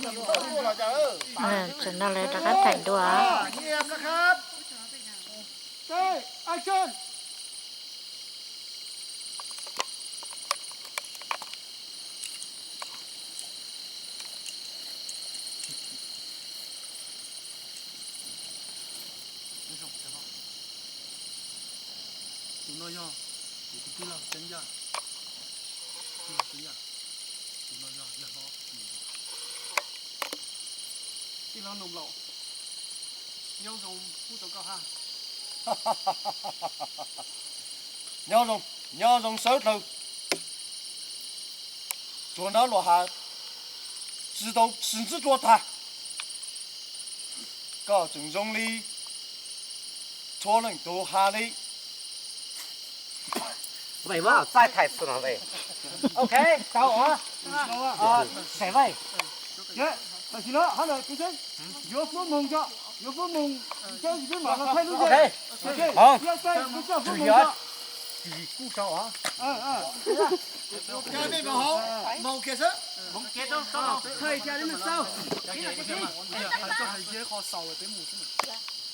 Tsav no lawv rov qab theem dua. Tus no yog kuv tus tij laug Ceeb Yaj. Tij laug Ceeb Yaj, tus no yog yawg hlob Mus Nrog. Tij laug Noom Laum, nyob zoo, hnub rau koj haj. Nyob zoo, nyob zoo sawv daws. Tsuas nrog luag has tsis tau sib ntsib dua tag. Koj tseem zoo li txhua leej tug has li. Vậy mà sai thầy xưa nói vậy. Ok, tau hả? Ờ, sẽ vậy. Tam sim no hab na, yuav fub moog tso, yuav fub moog, tso tsis peb mam los thaij lub. Ok. Hov, yog thaij lub tso fub moog tso. Kuj sau hov. Moog kiag xwb. Thaij kiag li no xwb. Hais koj hais yog qhov xaus peb mus xwb.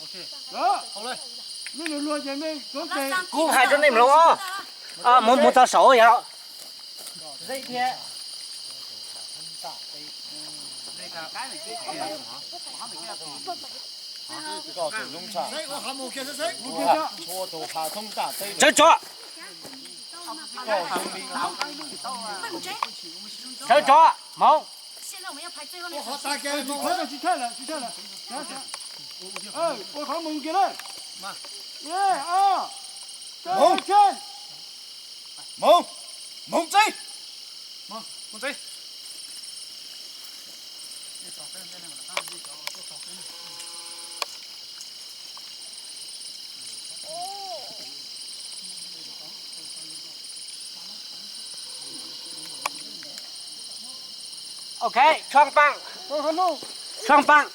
Ok. Kuv hais rau nej mloog os. Mus, mus txog saum yog. Sawv tso. Sawv tso. Moog. Ua qhov moog kiag na. Moog. Moog. Moog txib. Ok, song pang. Song pang.